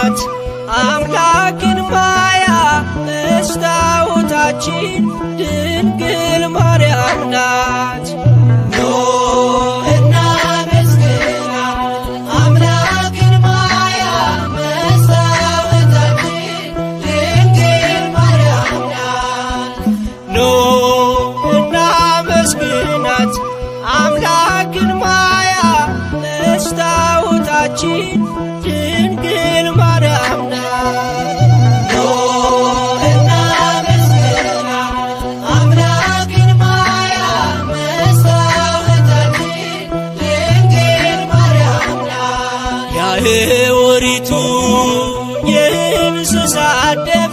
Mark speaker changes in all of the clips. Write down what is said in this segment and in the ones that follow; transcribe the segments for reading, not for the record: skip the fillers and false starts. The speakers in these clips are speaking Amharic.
Speaker 1: ናት። አምላክን ማያ መስታወታችን ድንግል ማርያም ናት። ኑ እናመስግናት አምላክን ማያ መስታወታችን ድንግል ማርያም ናት። ኑ እናመስግናት አምላክን ማያ መስታወታችን ድንግል ማርያም ናት። ኑ እናመስግናት አምላክን ማያ መስታወታችን ድንግል ማርያም ናት። የኦሪቱ የእንስሳት ደም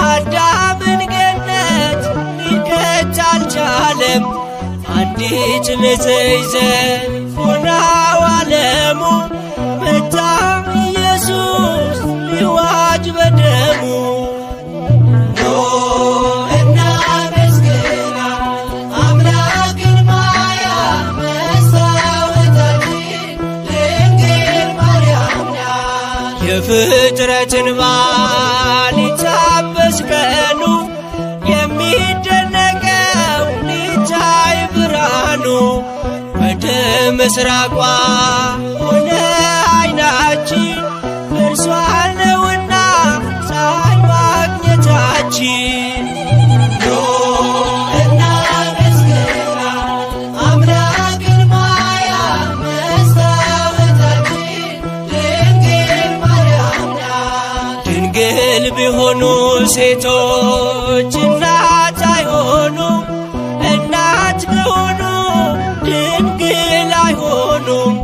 Speaker 1: አዳምን ገነት ሊከት አልቻለም። አንዲት ንጽሕት ዘር ሆናው ዓለሙ መጣ ኢየሱስ ሊዋጅ በደሙ። ኑ እናመስግናት አምላክን ማያ መስታወታችን ድንግል ማርያም ናት። የፍጥረትን ባል ሊታበስ ቀኑ የሚደነቀው ሊታይ ብርሃኑ ወደ ምስራቋ ሆነ ዓይናችን እርሷ ነውና ፀሐይ ማግኘታችን። ኑ እናመስግናት አምላክን ማያ መስታወታችን ድንግል ማርያም ናት። ድንግል ቢሆኑ ሴቶች እናት አይሆኑም፣ እናት ቢሆኑ ድንግል አይሆኑም።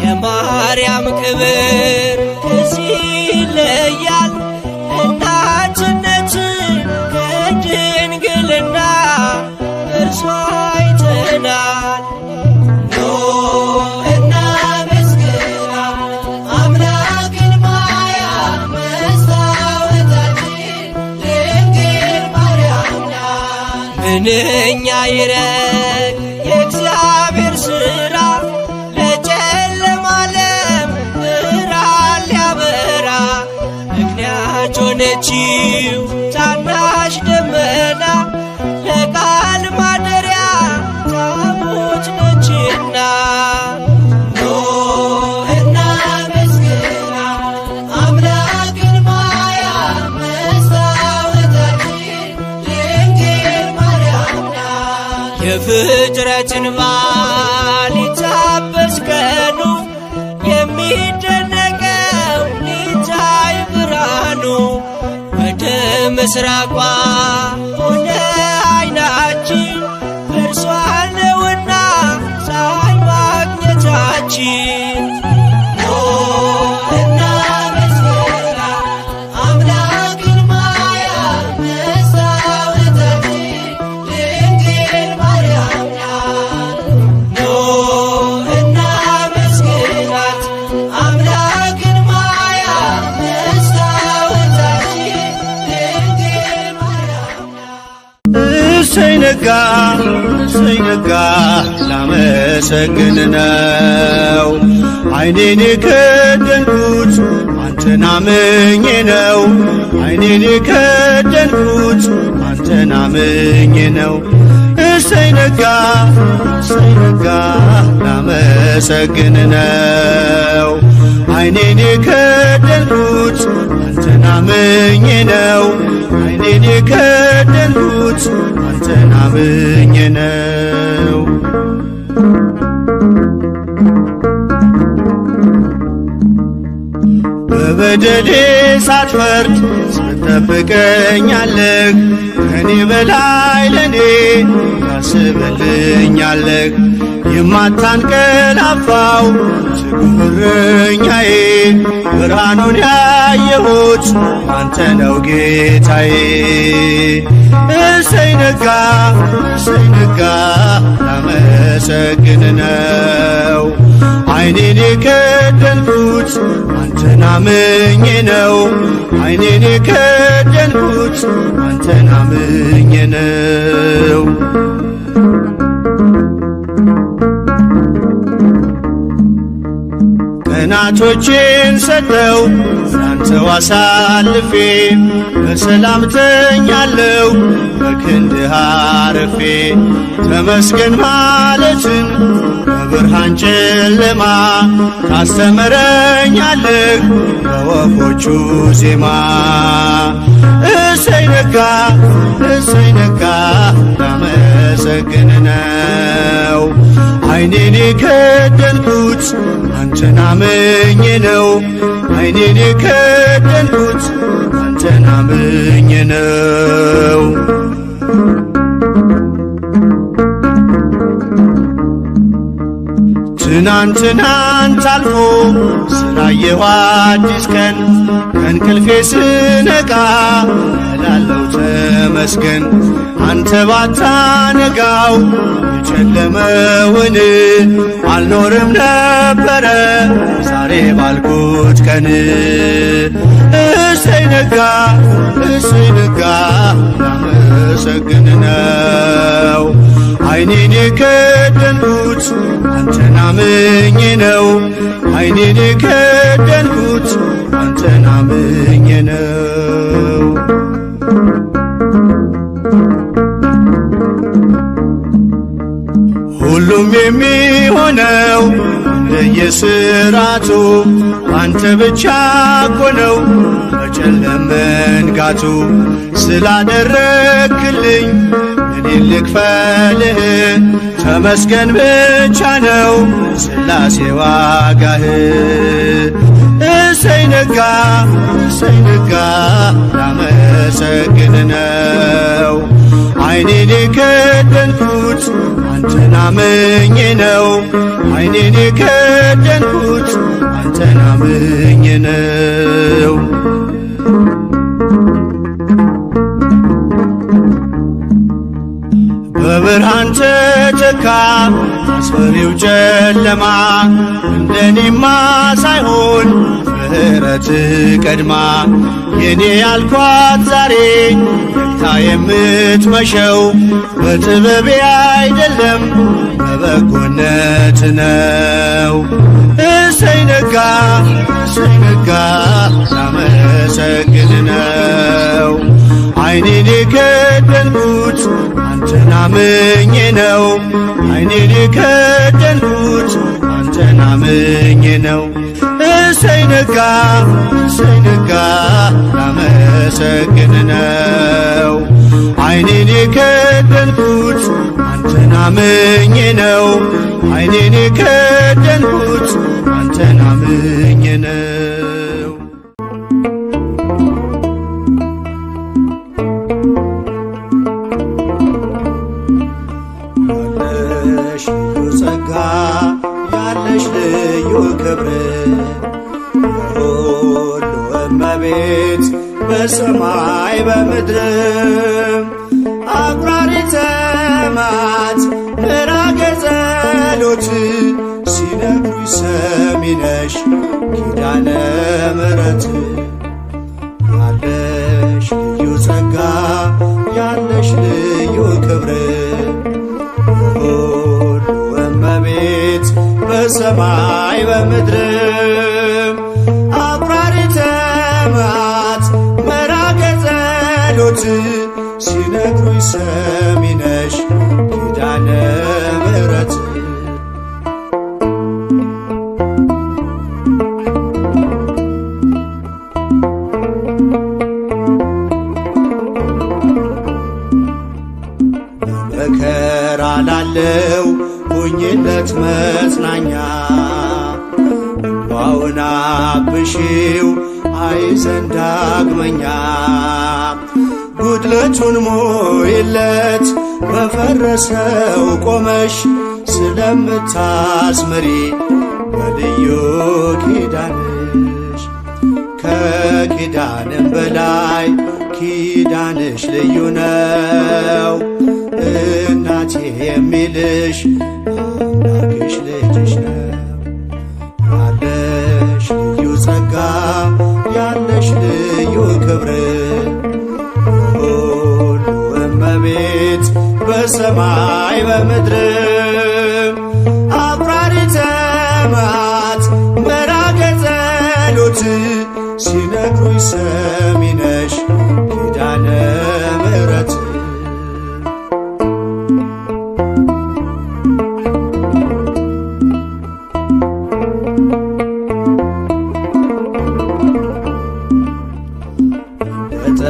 Speaker 1: የማርያም ክብር ከዚህ ይለያል። እናትነትን ከድንግልና እርሷ አይተናል። ኑ እናመስግናት አምላክን ማያ መስታወታችን ድንግል ማርያም ናት። ምንኛ ይረቅ የእግዚአብሔር ሥራ ለጨለማ ዓለም ብርሃን ሊያበራ ምክንያት ሆነችው ታናሽ ደመና ለቃል ማደሪያ ታቦት ነችና። ኑ እናመስግናት አምላክን ማያ መስታወታችን ድንግል ማርያም ናት። የፍጥረትን ባል ሊታበስ ቀኑ የሚደነቀው ሊታይ ብርሃኑ ወደ ምስራቋ ሆነ ዓይናችን እርሷ ነውና ፀሐይ ማግኘታችን። ኑ እናመስግናት አምላክን ማያ መስታወታችን ድንግል ማርያም ናት። ኑ እናመስግናት አምላክን ማያ መስታወታችን ድንግል ማርያም ናት።
Speaker 2: እሰይ ነጋ እሰይ ነጋ ላመሰግን ነው። ዓይኔን የከደንኩት አንተን አምኜ ነው። ዓይኔን የከደንኩት አንተን አምኜ ነው። እሰይ ነጋ እሰይ ነጋ ላመሰግን ነው። ዓይኔን የከደንኩት አንተን አምኜ ነው። ዓይኔን የከደንኩት አንተን አምኜ ነው። በበደሌ ሳትፈርድ ትጠብቀኛለህ፣ ከኔ በላይ ለኔ ታስብልኛለህ። የማታንቀላፋው ትጉህ እረኛዬ፣ ብርሃኑን ያየሁት አንተ ነው ጌታዬ። እሰይ ነጋ እሰይ ነጋ ላመሰግን ነው። ዓይኔን የከደንኩት አንተን አምኜ ነው። ዓይኔን የከደንኩት አንተን አምኜ ነው። ቀና ቀናቶቼን ሰጠው ላንተው አሳልፌ በሰላም ተኛለው በክንድህ አርፌ። ተመስገን ማለትን በብርሃን ጨለማ ታስተምረኛለህ በወፎቹ ዜማ። እሰይ ነጋ፣ እሰይ ነጋ፣ ላመሰግን ነው። ዓይኔን የከደንኩት አንተን አምኜ ነው። ዓይኔን የከደንኩት አንተን አምኜ ነው። ትናንት ትናንት አልፎ ስላየሁ አዲስ ቀን ከእንቅልፌ ስነቃ እላለው ተመስገን። አንተ ባታነጋው የጨለመውን አልኖርም ነበረ ዛሬ ባልኩት ቀን። እሰይ ነጋ፣ እሰይ ነጋ፣ ላመሰግን ነው። ዓይኔን የከደንኩት አንተን አምኜ ነው። ዓይኔን የከደንኩት አንተን አምኜ ነው። ሁሉም የሚሆነው እንደየስራቱ አንተ ብቻ እኮ ነው መጨለም መንጋቱ። ስላደረክልኝ እኔ ልክፈልህ፣ ተመስገን ብቻ ነው ስላሴ ዋጋህ። እሰይ ነጋ፣ እሰይ ነጋ፣ ላመሰግን ነው። ዓይኔን የከደንኩት አንተን አምኜ ነው። ዓይኔን የከደንኩት አንተን አምኜ ነው። በብርሃን ተተካ አስፈሪው ጨለማ፣ እንደኔማ ሳይሆን ምህረት ቀድማ። የኔ ያልኳት ዛሬ ነግታ የምትመሸው በጥበቤ አይደለም በበጎነት ነው። እሰይ ነጋ፣ እሰይ ነጋ፣ ላመሰግን ነው። ዓይኔን የከደንኩት አንተን አምኜ ነው። ዓይኔን የከደንኩት አንተን አምኜ ነው። እሰይ ነጋ፣ እሰይ ነጋ፣ ላመሰግን ነው። ዓይኔን የከደንኩት አንተን አምኜ ነው። ዓይኔን የከደንኩት አንተን አምኜ ነው። ያለሽ ልዩ ጸጋ፣ ያለሽ ልዩ ክብር፣ የሁሉ እመቤት በሰማይ በምድር፣ አቁራሪ ተማት ምራገ ጸሎት ሲነግሩኝ ሰሚነሽ ኪዳነ ምሕረት። ያለሽ ልዩ ጸጋ፣ ያለሽ ልዩ ክብር፣ የሁሉ እመቤት በሰማይ በምድር፣ አቁራሪ ተማት መራገ ጸሎት ሲነግሩኝ ሰሚነሽ ኪዳነ ምሕረት። በመከራ ላለው ሁኝለት መጽናኛ፣ እንባውን አብሺው አይዘን ዳግመኛ። ጉድለቱን ሙይለት በፈረሰው ቆመሽ ስለምታስምሪ በልዩ ኪዳንሽ። ከኪዳንም በላይ ኪዳንሽ ልዩ ነው። እናቴ የሚልሽ አምላክሽ ልጅሽ ነው። ያለሽ ልዩ ጸጋ፣ ያለሽ ልዩ ክብር፣ የሁሉ እመቤት በሰማይ በምድር፣ አቁራሪ ተማት መራገ ጸሎት ሲነግሩኝ ሰሚነሽ ኪዳነ ምሕረት።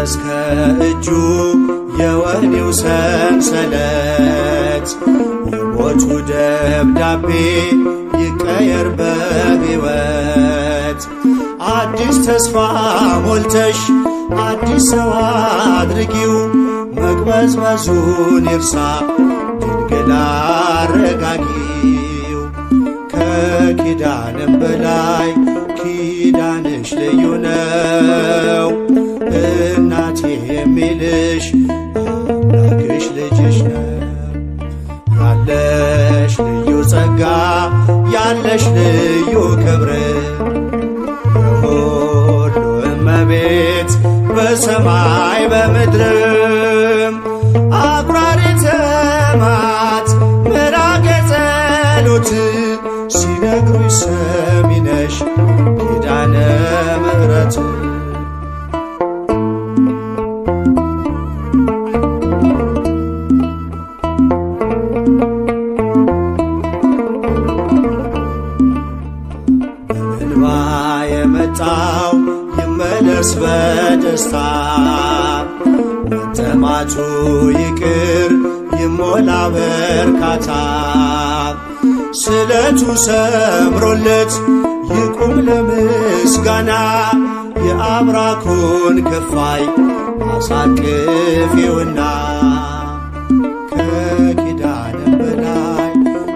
Speaker 2: እስከ እጁ የወህኒው ሰንሰለት፣ የሞቱ ደብዳቤ ይቀየር በሕይወት። አዲስ ተስፋ ሞልተሽ አዲስ ሰው አድርጊው፣ መቅበዝበዙን ይርሳ ድንግል አረጋጊው። ከኪዳንም በላይ ኪዳንሽ ልዩ ነው፣ እናቴ የሚልሽ አምላክሽ ልጅሽ ነው። ያለሽ ልዩ ጸጋ፣ ያለሽ ልዩ ክብር፣ የሁሉ እመቤት በሰማይ በምድርም፣ አቁራሪ ተማት ምራገ ጸሎት ሲነግሩኝ ሰሚነሽ ኪዳነ ምሕረት። በእንባ የመጣው ይመለስ በደስታ፣ መጠማቱ ይቅር ይሞላ በርካታ። ስለቱ ሰምሮለት ይቁም ለምስጋና፣ የአብራኩን ክፋይ አሳቅፊውና። ከኪዳንም በላይ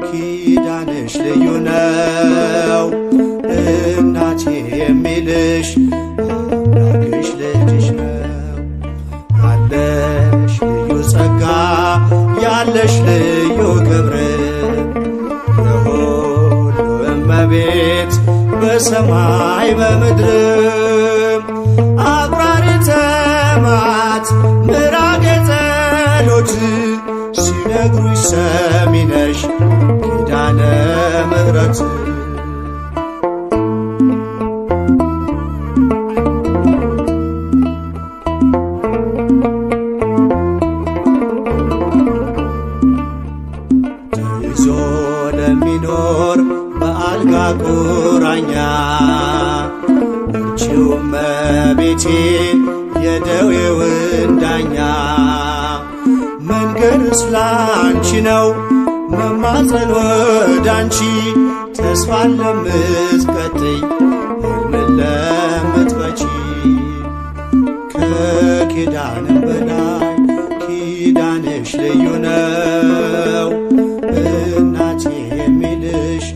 Speaker 2: ኪዳንሽ ልዩ ነው፣ እናቴ የሚልሽ አምላክሽ ልጅሽ ነው። ያለሽ ልዩ ጸጋ፣ ያለሽ ልዩ ክብር፣ የሁሉ እመቤት በሰማይ በምድርም፣ አቁራሪ ተማት ምራገ ጸሎት ሲነግሩኝ ሰሚነሽ ኪዳነ ምሕረት። ተይዞ ለሚኖር በአልጋ ቁራኛ፣ እርቺው እመቤቴ የደዌውን ዳኛ። መንገድ ስላንቺ ነው መማፀን ወዳንቺ፣ ተስፋን ለምትቀጥይ ሕልምን ለምትፈቺ። ከኪዳንም በላይ ኪዳንሽ ልዩ ነው፣ እናቴ የሚልሽ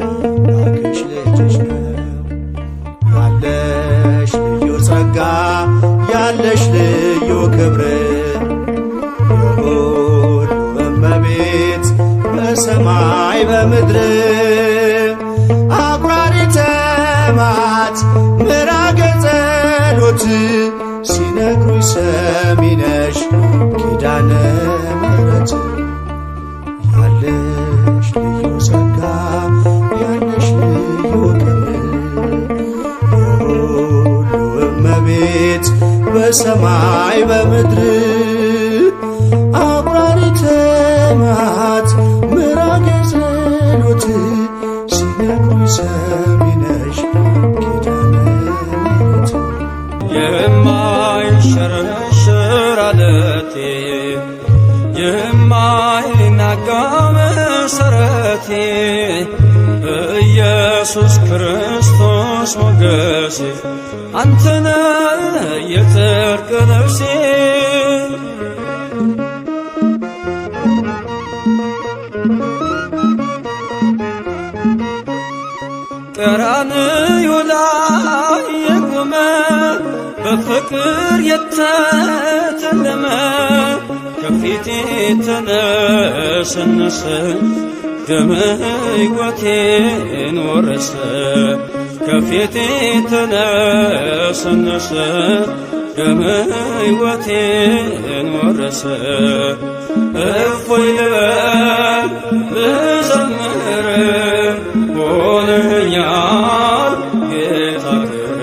Speaker 2: አምላክሽ ልጅሽ ነው። ያለሽ ልዩ ጸጋ፣ ያለሽ ልዩ ክብር፣ የሁሉ እመቤት በሰማይ በምድር፣ አቁራሪ ተማት ምራገ ጸሎት ሲነግሩኝ ሰሚነሽ ኪዳነ ምሕረት። ያለሽ ልዩ ጸጋ፣ ያለሽ ልዩ ክብር፣ የሁሉ እመቤት በሰማይ በምድር፣ አቁራሪ ተማት ምራገ ጸሎት ሲነግሩኝ ሰሚነሽ ኪዳነ ምሕረት።
Speaker 3: የማይሸረሸር አለቴ፣ የማይናጋ መሰረቴ፣ በኢየሱስ ክርስቶስ ሞገሴ አንተነ የጽድቅ ልብሴ። ቀራንዮ ላይ የቆመ፣ በፍቅር የተተለመ፣ ከፊቴ ተነሰነሰ፣ ደመ ሕይወቴን ወረሰ። ከፊቴ ተነሰነሰ፣ ደመ ሕይወቴን ወረሰ። እፎይ ልበል ልዘምር፣ ሆነኛል ጌታ ክብር።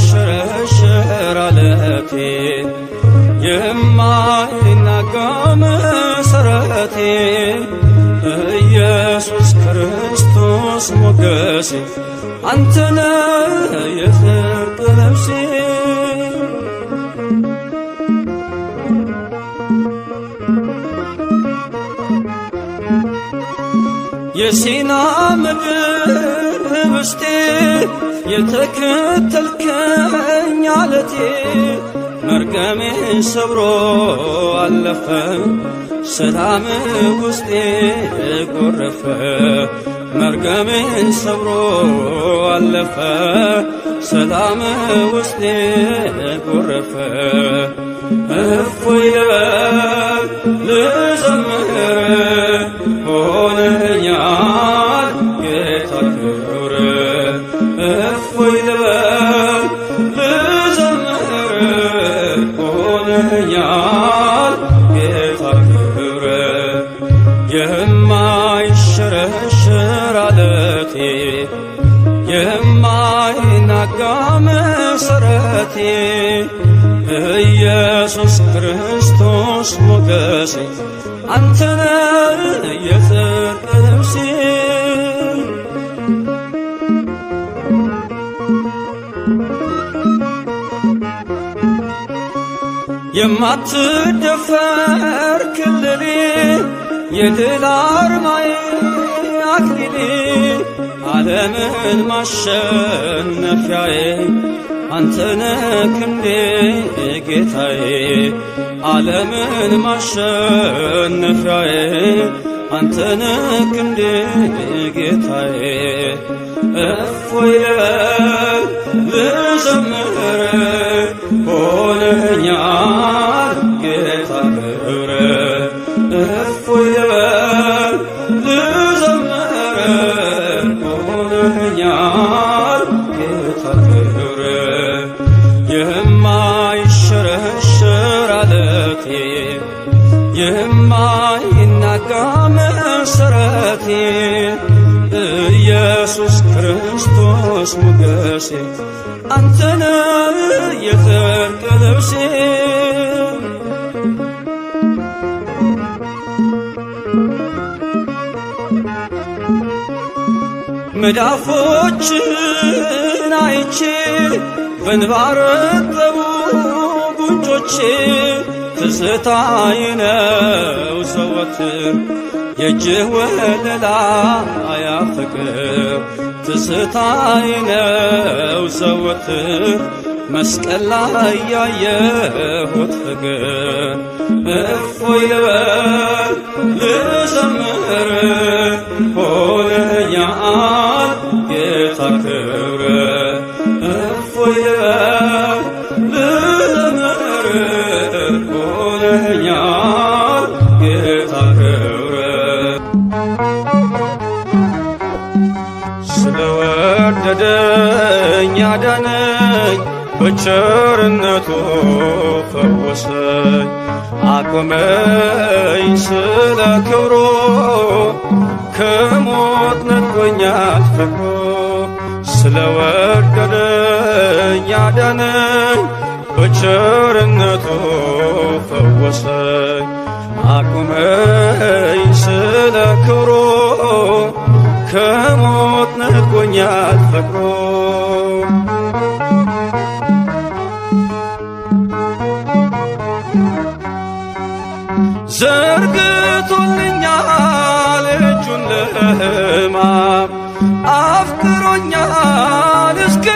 Speaker 3: የማይሸረሸር አለቴ፣ የማይናጋ መሰረቴ፣ ኢየሱስ ክርስቶስ ሞገሴ፣ አንተነ የጽድቅ ልብሴ። የሲና ምድር ህብስቴ፣ የተከተልከኝ አለቴ፣ መርገሜን ሰብሮ አለፈ፣ ሰላም ውስጤ ጎረፈ። መርገሜን ሰብሮ አለፈ፣ ሰላም ውስጤ ጎረፈ። እፎይ ልበል ልዘምር፣ ሆነኛል ጌታ ክብር። እፎይ ልበል ልዘምር፣ ሆነኛል ጌታ ክብር። የማይሸረሸር አለቴ፣ የማይናጋ መሰረቴ፣ ኢየሱስ ክርስቶስ ሞገሴ፣ አንተነ የጽድቅ ልብሴ። የማትደፈር ክልሌ፣ የድል አርማዬ አክሊሌ፣ ዓለምን ማሸነፊያዬ፣ አንተነህ ክንዴ ጌታዬ። ዓለምን ማሸነፊያዬ፣ አንተነህ ክንዴ ጌታዬ። እፎይ ልበል ልዘምር፣ ሆነኛል ጌታ ክብር። እፎይ ልበል ልዘምር፣ ሆነኛል ጌታ ክብር። የማይሸረሸር አለቴ፣ የማይናጋ መሰረቴ፣ ኢየሱስ ክርስቶስ ሞገሴ፣ አንተነ የጽድቅ ልብሴ። መዳፎችን አይቼ በእንባ ረጠቡ ጉንጮቼ፣ ትዝታዬ ነው ዘወትር የእጅህ ወለላ ያ ፍቅር። ትዝታዬ ነው ዘወትር መስቀል ላይ ያየሁት ፍቅር። እፎይ ልበል ልዘምር፣ ሆነኛል ጌታ ክብር። እፎይ ልበል ልዘምር፣ ሆነኛል ጌታ ክብር። ስለወደደኝ አዳነኝ፣ በቸርነቱ ፈወሰኝ፣ አቆመኝ ስለ ክብሩ፣ ከሞት ነጥቆኛል ፍቅሩ። ስለወደደኝ አዳነኝ፣ በቸርነቱ ፈወሰኝ፣ አቆመኝ ስለ ክብሩ፣ ከሞት ነጥቆኛል ፍቅሩ። ዘርግቶልኛል እጁን ለሕማም፣ አፍቅሮኛል እስከ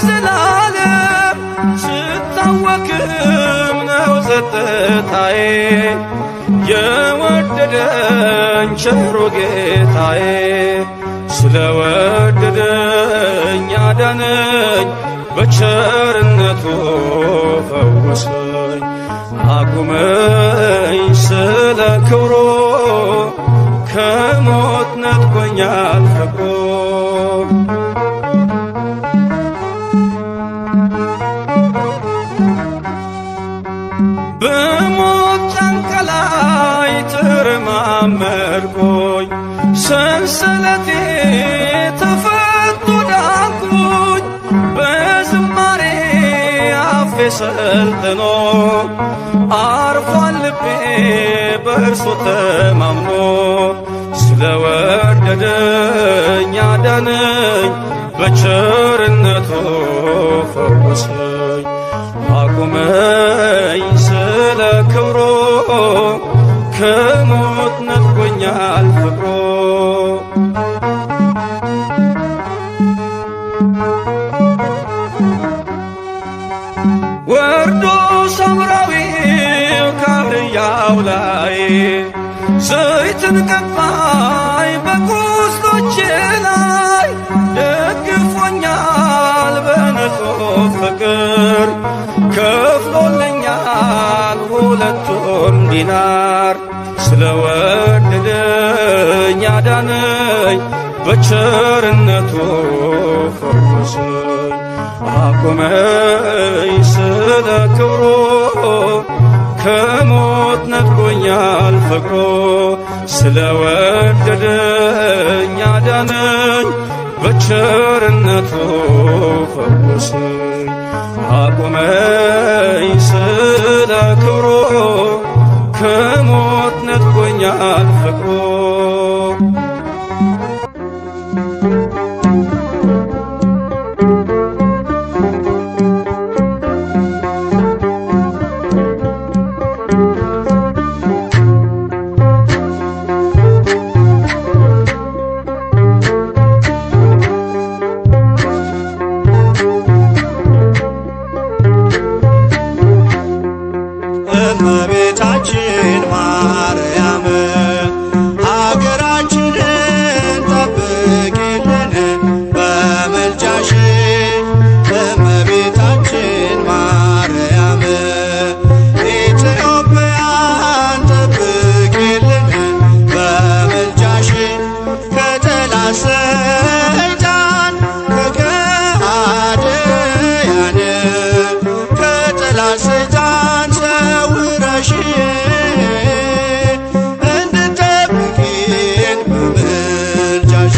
Speaker 3: ዘላለም። ስታወክም ነው ጸጥታዬ፣ የወደደኝ ቸሩ ጌታዬ። ስለወደደኝ አዳነኝ፣ በቸርነቱ ፈወሰኝ፣ አቁመኝ ስለ ክብሩ፣ ከሞት ነጥቆኛል ፍቅሩ። በሞት ጫንቃ ላይ ተረማመድኩኝ፣ ሰንሰለቴ ተፈቶ ዳንኩኝ። ሰልጥኖ አርፏል ልቤ በእርሱ ተማምኖ። ስለወደደኝ አዳነኝ፣ በቸርነቱ ፈወሰኝ። አቁመኝ ስለ ክብሩ፣ ከሞት ነጥቆኛል ፍቅሩ። ወርዶ ሳምራዊው ከአህያው ላይ ዘይትን ቀባኝ በቁስሎቼ ላይ፣ ደግፎኛል በንጹሕ ፍቅር፣ ከፍሎልኛል 2ቱን ዲናር። ስለወደደኝ አዳነኝ፣ በቸርነቱ ፈወሰኝ። አቆመኝ ስለ ክብሩ፣ ከሞት ነጥቆኛል ፍቅሩ። ስለወደደኝ አዳነኝ፣ በቸርነቱ ፈወሰኝ። አቆመኝ ስለ ክብሩ፣ ከሞት ነጥቆኛል ፍቅሩ።
Speaker 2: እመቤታችን ማርያም ሀገራችንን ጠብቂልን በምልጃሽ። እመቤታችን ማርያም ኢትዮጵያን ጠብቂልን በምልጃሽ፣ ከጠላት ሰይጣን ከከሃዲያን፣ ከጠላት ሰይጣን ሰውረሽ እንድጠብቂን በምልጃሽ፣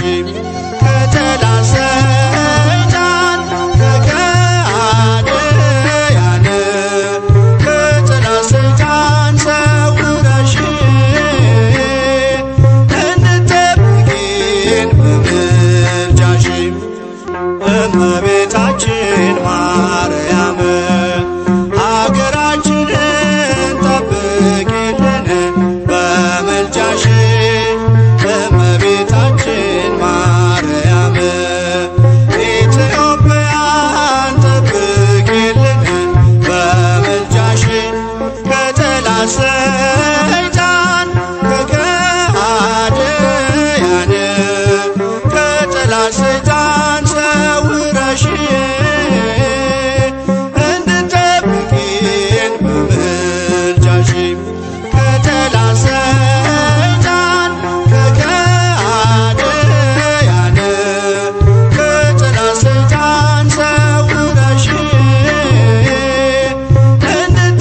Speaker 2: ከጠላት ሰይጣን ከከሃዲያን፣ ከጠላት ሰይጣን ሰውረሽ እንድጠብቂን በምልጃሽ። እመቤታችን ማርያም ሀገራችንን ጠብቂልን በምልጃሽ። እመቤታችን ማርያም ኢትዮጵያን ጠብቂልን በምልጃሽ፣ ከጠላት ሰይጣን ከከሃዲያን፣ ከጠላት ሰይጣን ሰውረሽ እንድጠብቂን በምልጃሽ፣ ከጠላት ሰይጣን ከከሃዲያን፣ ከጠላት ሰይጣን ሰውረሽ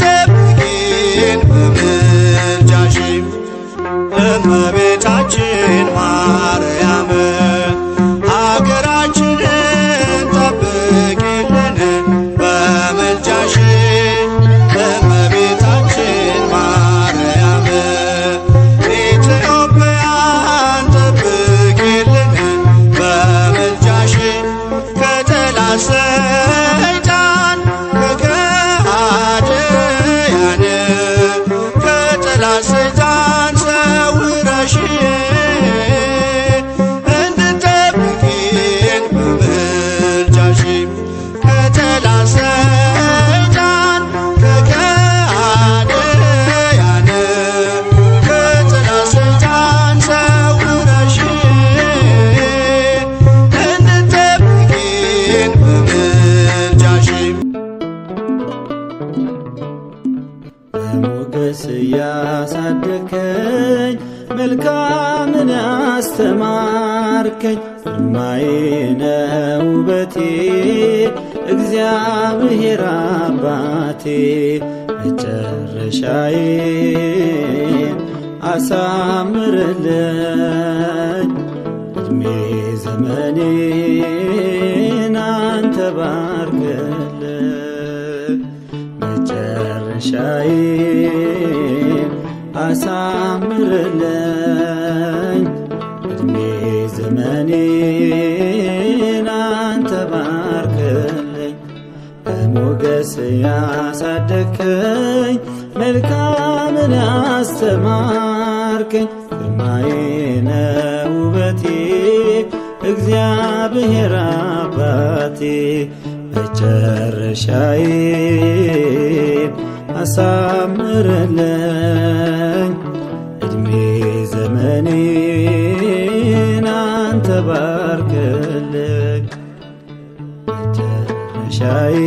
Speaker 2: እንድጠብቂን በምልጃሽ። እመቤታችን ማርያም ሀገራችንን ጠብቂልን በምልጃሽ። እመቤታችን ማርያም ኢትዮጵያን ጠብቂልን በምልጃሽ፣ ከጠላት ሰይጣን ከከሃዲያን፣ ከጠላት ሰይጣን ሰውረሽ እንድጠብቂን በምልጃሽ፣ ከጠላት ሰይጣን ከከሃዲያን፣ ከጠላት ሰይጣን ሰውረሽ እንድጠብቂን በምልጃሽ።
Speaker 1: በሞገስ እያሳደግከኝ መልካምን ያስተማርከኝ፣ ግርማዬ ነህ ውበቴ እግዚአብሔር አባቴ። መጨረሻዬን አሳምርልኝ፣ እድሜ ዘመኔን አንተ ባርክልኝ። መጨረሻዬን አሳምርልኝ እድሜ ዘመኔን አንተ ባርክልኝ። በሞገስ ያሳደግከኝ መልካምን ያስተማርከኝ ግርማዬ ነህ ውበቴ እግዚአብሔር አባቴ። መጨረሻዬን አሳምርልኝ እድሜ ዘመኔን አንተ ባርክልኝ። መጨረሻዬን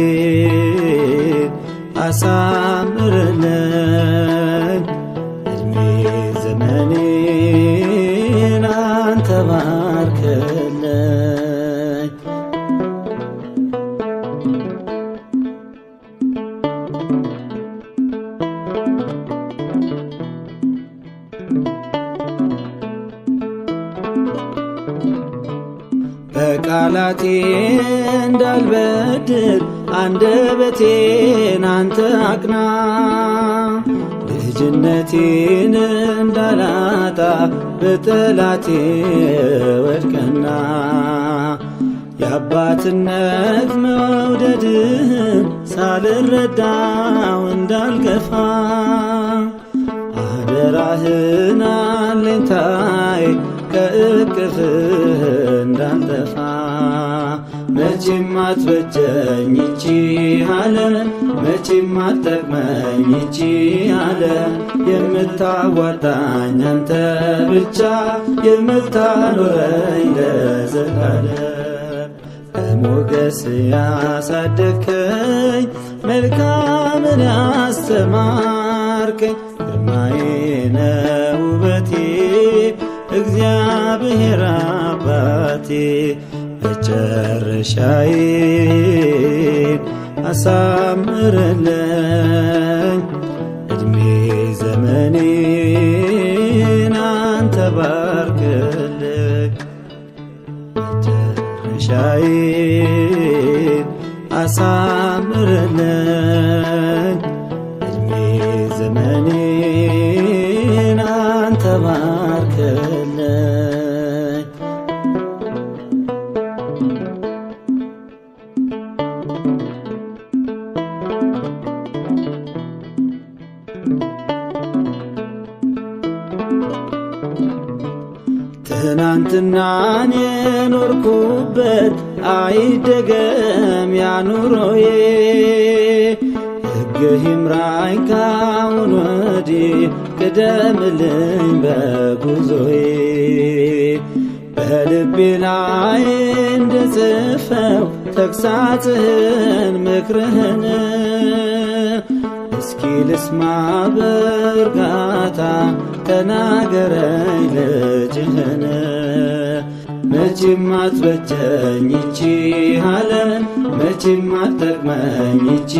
Speaker 1: አሳምርልኝ እድሜ ዘመኔን አንተ ባርክልኝ። በቃላቴ እንዳልበድል አንደበቴን አንተ አቅና፣ ልጅነቴን እንዳላጣ በጠላቴ ወድቀና፣ የአባትነት መውደድህን ሳልረዳው እንዳልገፋ፣ አደራህን አለኝታዬ ከእቅፍህ እንዳልጠፋ። መቼም አትበጀኝ ይቺ ዓለም፣ መቼም አትጠቅመኝ ይቺ ዓለም፣ የምታዋጣኝ አንተ ብቻ የምታኖረኝ ለዘላለም። በሞገስ ያሳደግከኝ መልካምን ያስተማርከኝ ግርማዬ ነህ ውበቴ እግዚአብሔር አባቴ። መጨረሻዬን አሳምርልኝ እድሜ ዘመኔን አንተ ባርክልኝ። መጨረሻዬን አሳምርልኝ እድሜ ዘመኔን አንተ ባርክልኝ። ትናንትናን የኖርኩበት አይደገም ያኑሮዬ፣ ሕግህ ይምራኝ ካሁን ወዲህ ቅደምልኝ በጉዞዬ። በልቤ ላይ እንድጽፈው ተግሳጽህን ምክርህን፣ እስኪ ልስማ በእርጋታ ተናገረኝ ልጅህን። መቼም አትበጀኝ ይቺ ዓለም፣ መቼም አትጠቅመኝ ይቺ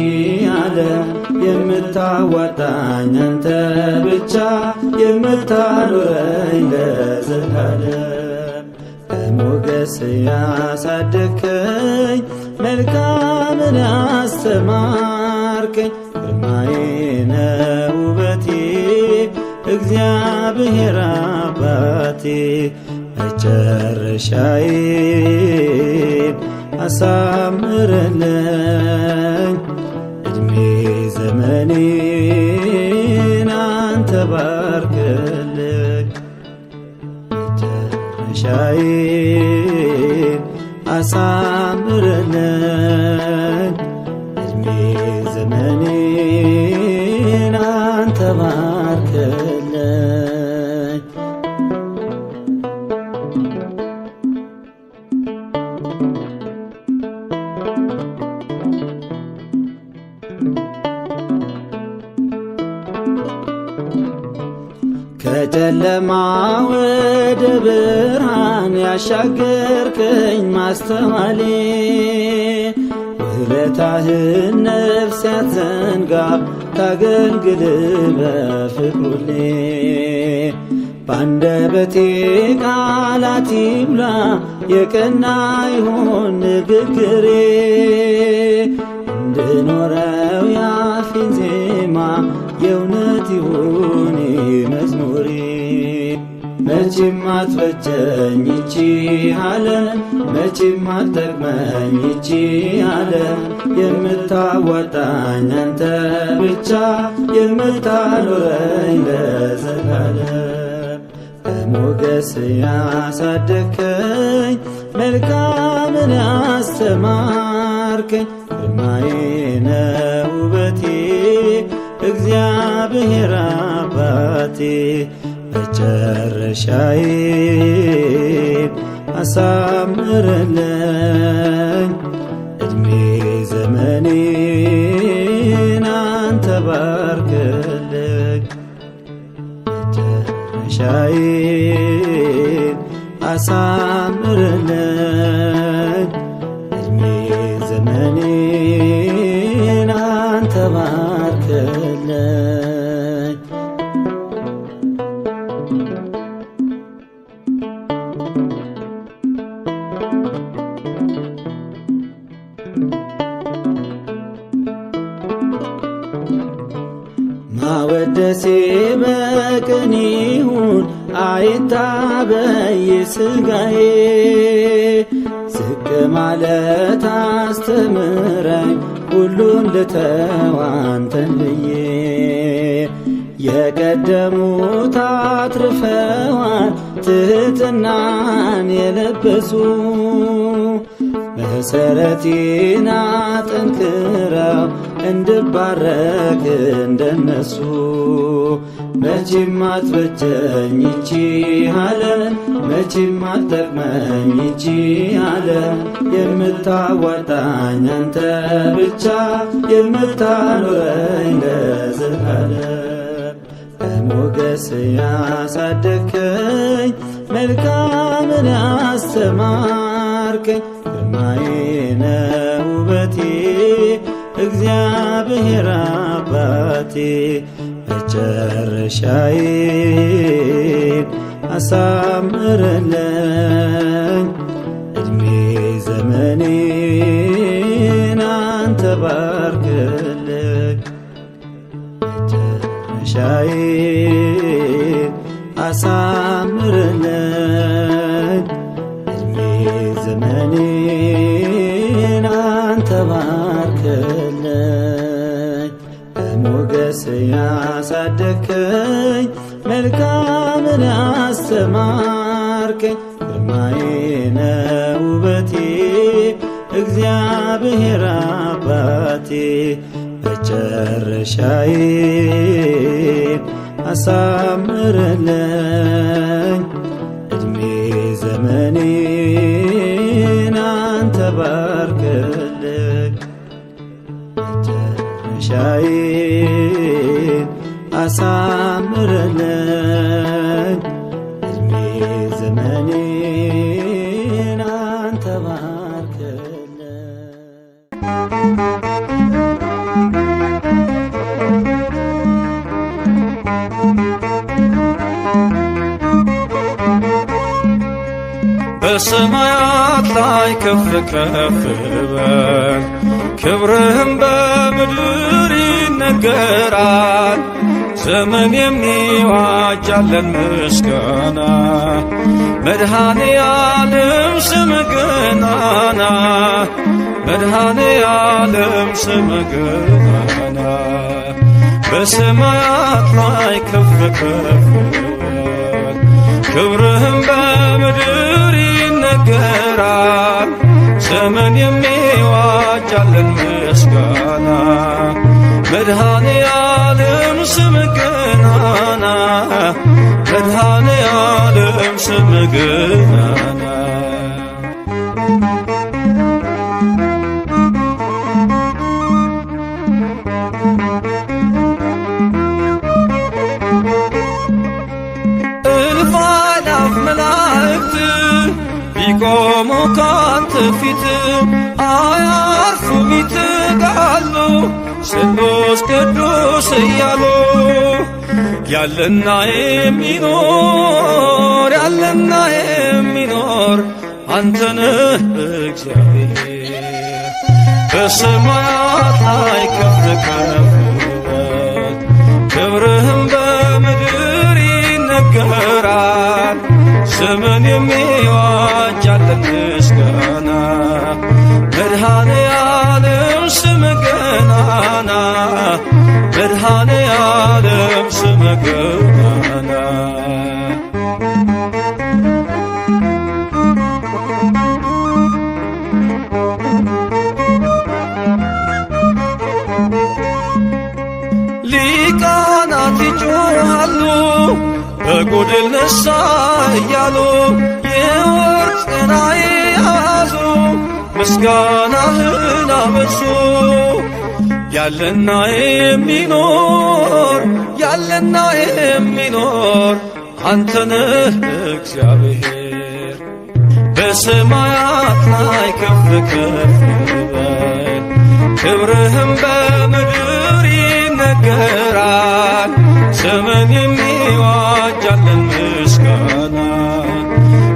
Speaker 1: ዓለም፣ የምታዋጣኝ አንተ ብቻ የምታኖረኝ ለዘላለም። በሞገስ ያሳደግከኝ መልካምን ያስተማርከኝ ግርማዬ ነህ ውበቴ እግዚአብሔር አባቴ። መጨረሻዬን አሳምርልኝ እድሜ ዘመኔን አንተ ባርክልኝ። መጨረሻዬን አሳምርልኝ እድሜ ዘመኔን አንተ ባርክልኝ። ከጨለማ ወደ ብርሃን ያሻገርከኝ ማስተዋሌ፣ ውለታህን ነፍስ ያትዘንጋ ታገልግል በፍቅሩሌ። ባንደበቴ ቃላት ይሙላ የቀና ይሁን ንግግሬ፣ እንድኖረው ያፌን ዜማ የእውነት ይሁን መዝሙሬ። መቼም አትበጀኝ ይቺ ዓለም፣ መቼም አትጠቅመኝ ይቺ ዓለም፣ የምታዋጣኝ አንተ ብቻ የምታኖረኝ ለዘላለም። በሞገስ ያሳደግከኝ መልካምን ያስተማርከኝ፣ ግርማዬ ነህ ውበቴ እግዚአብሔር አባቴ። መጨረሻዬን አሳምርልኝ፣ እድሜ ዘመኔን አንተ ባርክልኝ። መጨረሻዬን አሳምርልኝ፣ እድሜ ዘመኔን አንተ ባርክልኝ። ማወደሴ በቅን ይሁን አይታበይ ሥጋዬ፣ ዝቅ ማለት አስተምረኝ ሁሉን ልተው አንተን ብዬ። የቀደሙት አትርፈዋል ትሕትናን የለበሱ፣ መሰረቴን አጠንክረው እንድባረክ እንደነሱ። መቼም አትበጀኝ ይቺ ዓለም፣ መቼም አትጠቅመኝ ይቺ ዓለም፣ የምታዋጣኝ አንተ ብቻ የምታኖረኝ ለዘላለም። በሞገስ ያሳደግከኝ መልካምን ያስተማርከኝ፣ ግርማዬ ነህ ውበቴ እግዚአብሔር አባቴ። መጨረሻዬን አሳምርልኝ፣ እድሜ ዘመኔን አንተ ባርክልኝ። መጨረሻዬን አሳምርልኝ፣ እድሜ ዘመኔን አንተ ባርክልኝ። በሞገስ ያሳደግከኝ መልካምን ያስተማርከኝ፣ ግርማዬ ነህ ውበቴ እግዚአብሔር አባቴ። መጨረሻዬን አሳምርልኝ፣ እድሜ ዘመኔን አንተ ባርክልኝ። መጨረሻዬን አሳምርልኝ፣ እድሜ ዘመኔን አንተ ባርክልኝ።
Speaker 3: በሰማያት ላይ ከፍ ከፍ በል፣ ክብርህም በምድር ይነገራል። ዘመን የሚዋጃለን ምስጋና፣ መድኃኔ ዓለም ስም ገናና፣ መድኃኔ ዓለም ስም ገናና። በሰማያት ላይ ከፍ ከፍ በል፣ ክብርህም በምድር ይነገራል። ዘመን የሚዋጃለን ምስጋና፣ መድኃኔ ዓለም ስም ገናና፣ መድኃኔ ዓለም ስም ገናና። እልፍ አእላፍ መላእክት ቢቆሙ ካንተ ፊት አያርፉም ይተጋሉ ስሉስ ቅዱስ እያሉ። ያለና የሚኖር፣ ያለና የሚኖር አንተ ነህ እግዚአብሔር። በሰማያት ላይ ከፍ ከፍ በል፣ ዘመን የሚዋጅ አለን ምስጋና። መድኃኔ ዓለም ስምህ ገናና፣ መድኃኔ ዓለም ስምህ ገናና። ሊቃናት ይጮኻሉ በጎድል ነሣ እያሉ፣ የወርቅ ጽና የያዙ ምስጋናህን አበዙ። ያለና የሚኖር፣ ያለና የሚኖር አንተ ነህ እግዚአብሔር። በሰማያት ላይ ከፍ ከፍ በል፣ ክብርህም በምድር ይነገራል። ዘመን የሚዋጅ አለን ምስጋና።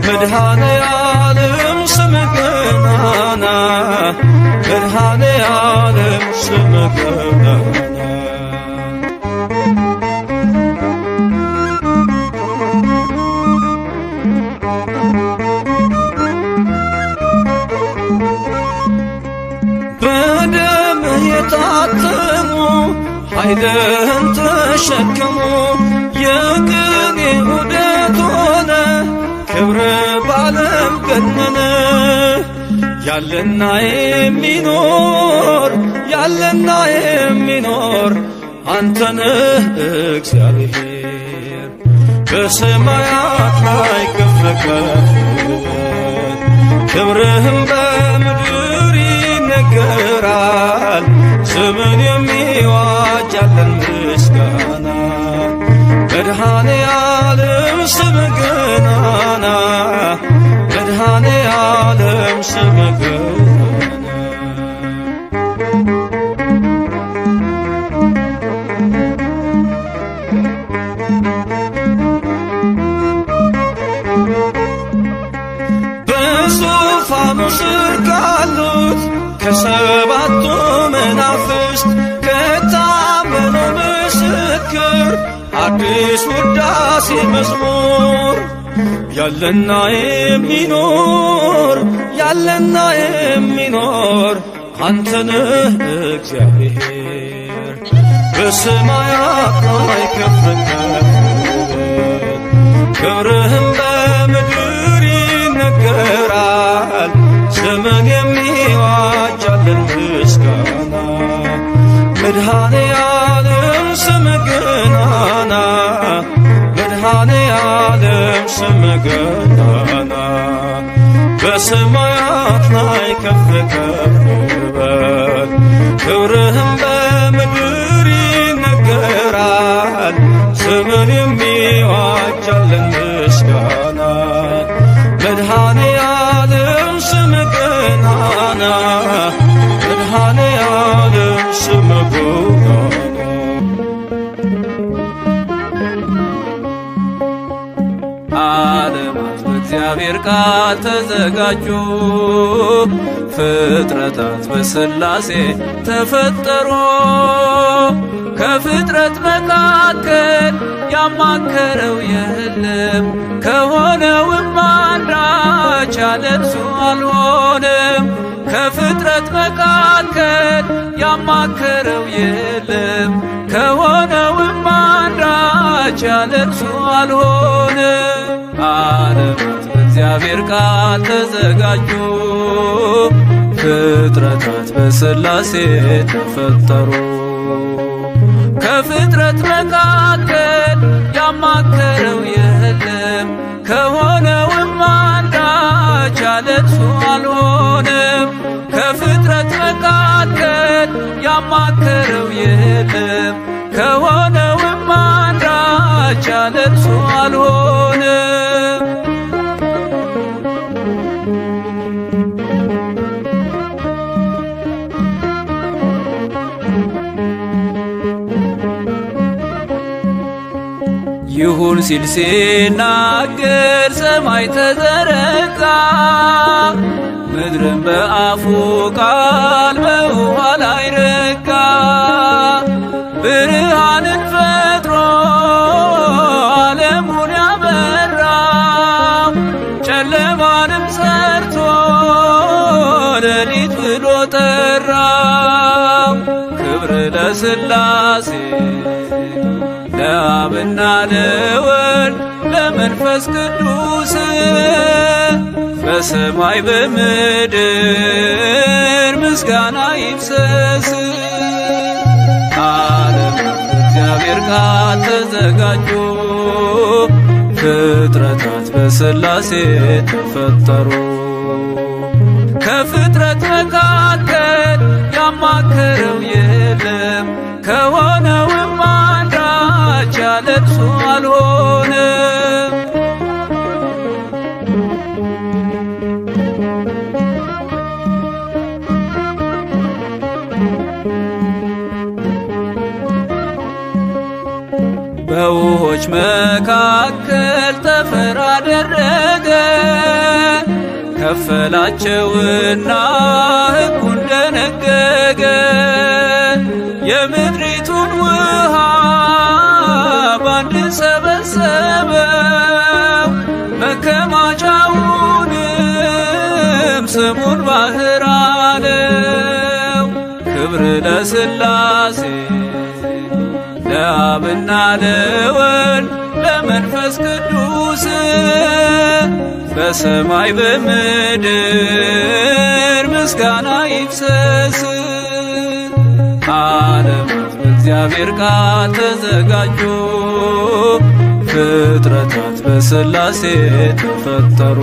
Speaker 3: መድኃኔ ዓለም ስምህ ገናና፣ መድኃኔ ዓለም ስምህ ገናና። በደምህ የታተሙ ኃይልህን ተሸከሙ፣ የቅኔ ዑደት ሆነ ክብር ባለም ገነነ። ያለና የሚኖር፣ ያለና የሚኖር አንተ ነህ እግዚአብሔር። በሰማያት ላይ ከፍ ከፍ በል፣ ክብርህም በምድር ይነገራል። ዘመን የሚዋጅ አለን ምስጋና። መድኃኔ ዓለም ስምህ ገናና፣ መድኃኔ ዓለም ስምህ ገናና። በዙፋኑ ስር ካሉት ከሰባቱ መናፍስት ከታመነው ምስክር አዲስ ውዳሴ መዝሙር። ያለና የሚኖር፣ ያለና የሚኖር አንተ ነህ እግዚአብሔር። በሰማያት ላይ ከፍ ከፍ በል፣ ክብርህም በምድር ይነገራል። ዘመን የሚዋጅ አለን ምስጋና። መድኃኔ ዓለም ስምህ ገናና፣ መድኃኔ ዓለም ስምህ ገናና። በሰማያት ላይ ከፍ ከፍ በል፣ ክብርህም በምድር ይነገራል። ዘመን የሚዋጅ አለን ምስጋና። መድኃኔ ዓለም ስምህ ገናና፣ መድኃኔ ዓለም ስምህ ገናና።
Speaker 4: ዓለማት በእግዚአብሔር ቃል ተዘጋጁ፣ ፍጥረታት በሥላሴ ተፈጠሩ። ከፍጥረት መካከል ያማከረው የለም፣ ከሆነውም አንዳች ያለ እርሱ አልሆነም። ከፍጥረት መካከል ያማከረው የለም፣ ከሆነውም አንዳች ያለ እርሱ አልሆነም። ዓለማት በእግዚአብሔር ቃል ተዘጋጁ፣ ፍጥረታት በሥላሴ ተፈጠሩ። ከፍጥረት መካከል ያማከረው የለም፣ ከሆነውም አንዳች ያለ እርሱ አልሆነም። ከፍጥረት መካከል ያማከረው የለም፣ ከሆነውም አንዳች ያለ እርሱ አልሆነም። ይሁን ሲል ሲናገር ሰማይ ተዘረጋ፣ ምድርም በአፉ ቃል በውኃ ላይ ረጋ። ብርሃንን ፈጥሮ ዓለሙን ያበራ፣ ክብር ለሥላሴ ለአብና ለወልድ ለመንፈስ ቅዱስ በሰማይ በምድር ምስጋና ይፍሰስ። ዓለማት በእግዚአብሔር ቃል ተዘጋጁ፣ ፍጥረታት በሥላሴ ተፈጠሩ። ከፍጥረት መካከል ያማከረው የለም፣ ከሆነውም አንዳች ያለ እርሱ አልሆነም። በውሆች መካከል ጠፈር አደረገ፣ ከፈላቸውና ሕጉን ደነገገ። የምድሪቱን ውሃ ባንድ ሰበሰበው፣ መከማቻውንም ስሙን ባህር አለው። ክብር ለሥላሴ ለአብና ለወልድ ለመንፈስ ቅዱስ በሰማይ በምድር ምስጋና ይፍሰስ። ዓለማት በእግዚአብሔር ቃል ተዘጋጁ፣ ፍጥረታት በሥላሴ ተፈጠሩ።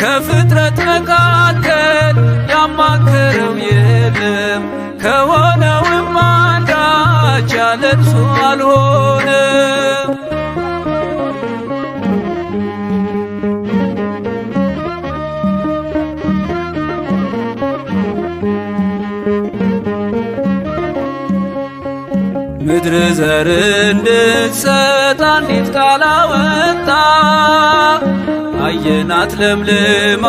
Speaker 4: ከፍጥረት መካከል ያማከረው የለም፣ ከሆነውም አንዳች ያለ እርሱ አልሆነም። ምድር ዘር እንድትሰጥ አንዲት ቃል አወጣ፣ አየናት ለምልማ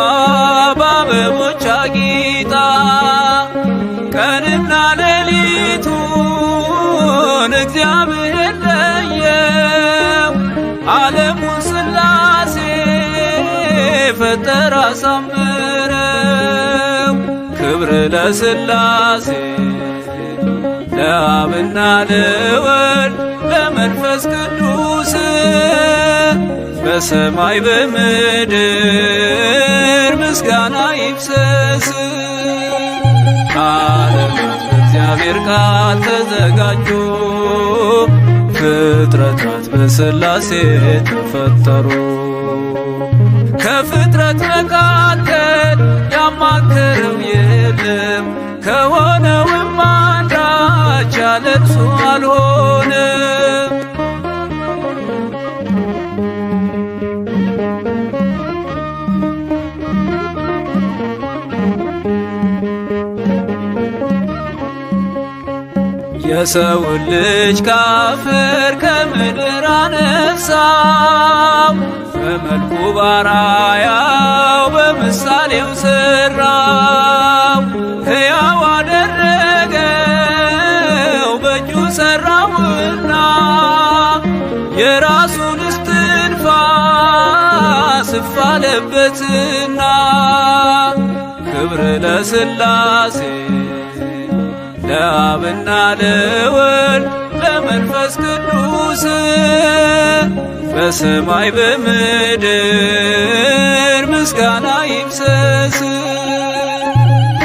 Speaker 4: በአበቦች አጊጣ። ቀንና ሌሊቱን እግዚአብሔር ለየው፣ ዓለሙን ሥላሴ ፈጠረ አሳምረው። ክብር ለሥላሴ ለአብና ለወልድ ለመንፈስ ቅዱስ በሰማይ በምድር ምስጋና ይፍሰስ። ዓለማት በእግዚአብሔር ቃል ተዘጋጁ፣ ፍጥረታት በሥላሴ ተፈጠሩ። ከፍጥረት መካከል ያማከረው የለም፣ ከሆነውም አንዳች ያለ እርሱ አልሆነም። የሰውን ልጅ ካፈር ከምድር አነሳው፣ በመልኩ ባራያው በምሳሌው ሰራው። ሕያው አደረገው በእጁ ሰራውና የራሱን እስትንፋስ እፍ አለበትና። ክብር ለሥላሴ ለአብና ለወልድ ለመንፈስ ቅዱስ በሰማይ በምድር ምስጋና ይፍሰስ።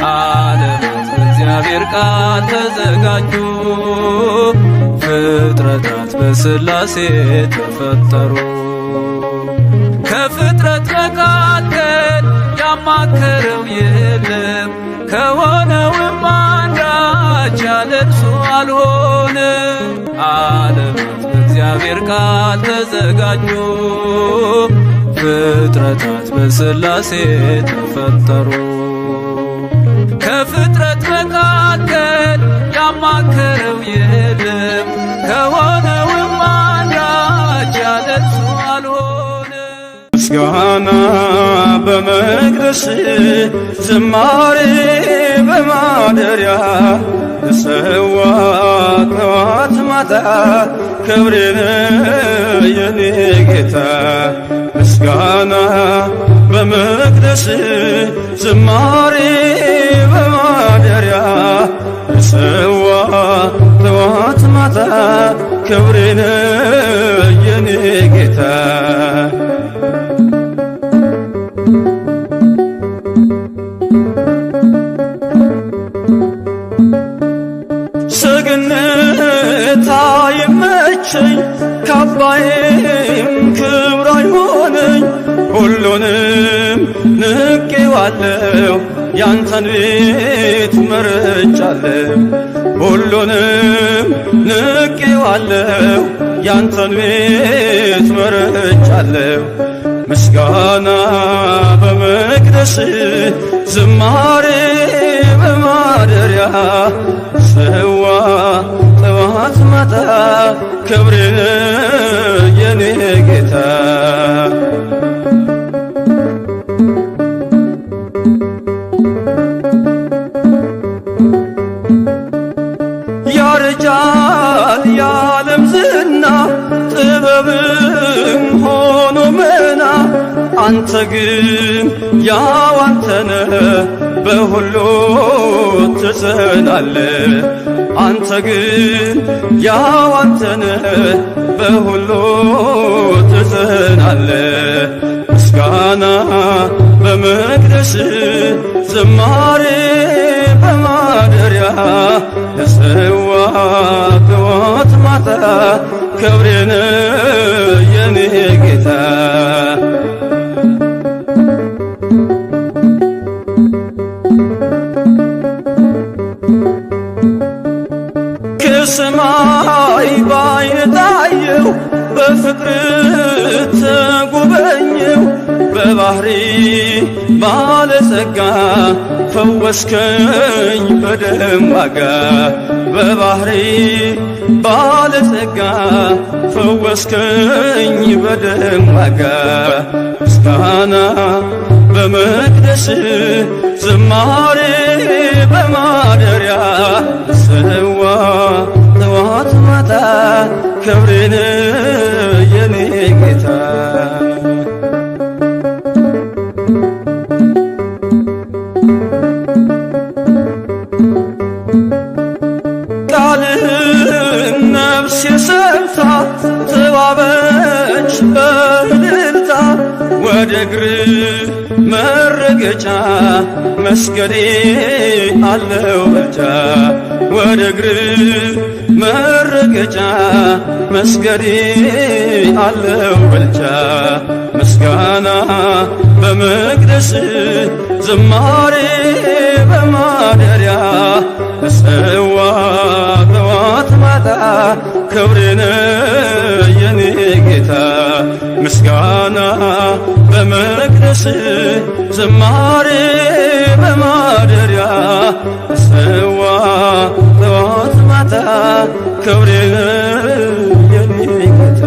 Speaker 4: ዓለማት በእግዚአብሔር ቃል ተዘጋጁ፣ ፍጥረታት በሥላሴ ተፈጠሩ። ከፍጥረት መካከል ያማከረው የለም፣ ከሆነውም አንዳች ያለ እርሱ አልሆነም። ዓለማት በእግዚአብሔር ቃል ተዘጋጁ፣ ፍጥረታት በሥላሴ ተፈጠሩ። ከፍጥረት መካከል ያማከረው የለም፣ ከሆነውም አንዳች ያለ እርሱ አልሆነም።
Speaker 3: ምስጋና በመቅደስ፣ ዝማሬ በማደሪያ፣ ልሰዋ ጠዋት ማታ፣ ክብሬን የኔ ጌታ። ምስጋና በመቅደስ፣ ዝማሬ በማደሪያ፣ ልሰዋ ጠዋት ማታ ክብሬን የኔ ጌታ። ሰገነት አይመቸኝ ካባዬም ክብር አይሆነኝ፣ ሁሉንም ንቄዋለሁ ያንተን ቤት መርጫለሁ። ሁሉንም ንቄዋለሁ ያንተን ቤት መርጫለሁ። ምስጋና በመቅደስ ዝማሬ በማደሪያ፣ ሰዋ ጠዋት ማታ ክብሬን የኔ ጌታ። ያረጃል የዓለም ዝና ጥበብም ሆኖ መና፣ አንተ ግን ያው አንተ ነህ በሁሉ ትጸናለህ። አንተ ግን ያው አንተ ነህ በሁሉ ትጸናለህ። ምስጋና በመቅደስ ዝማሬ በማደሪያ፣ ለሰዋ ጠዋት ማታ ክብሬን የኔ ጌታ። ከሰማይ ባይን ታየው በፍቅር ተጎበኘው፣ በባህሪ ባለጸጋ ፈወስከኝ በደም ዋጋ። በባህሪ ባለጸጋ ፈወስከኝ በደም ዋጋ። ምስጋና በመቅደስ ዝማሬ በማደሪያ፣ ሰዋ ጠዋት ማታ ክብሬን የኔ ጌታ። ቃልህን ነፍሴ ሰምታ ተዋበች በእልልታ፣ ወደ እግር መረገጫ መስገዴ አለው ብልጫ። ወደ እግር መረገጫ መስገዴ አለው ብልጫ። ምስጋና በመቅደስ ዝማሬ በማደሪያ፣ እሰዋ ጠዋት ማታ ክብሬን የኔ ጌታ። ምስጋና በመቅደስ ዝማሬ በማደሪያ፣ እሰዋ ጠዋት ማታ ክብሬን የኔ ጌታ።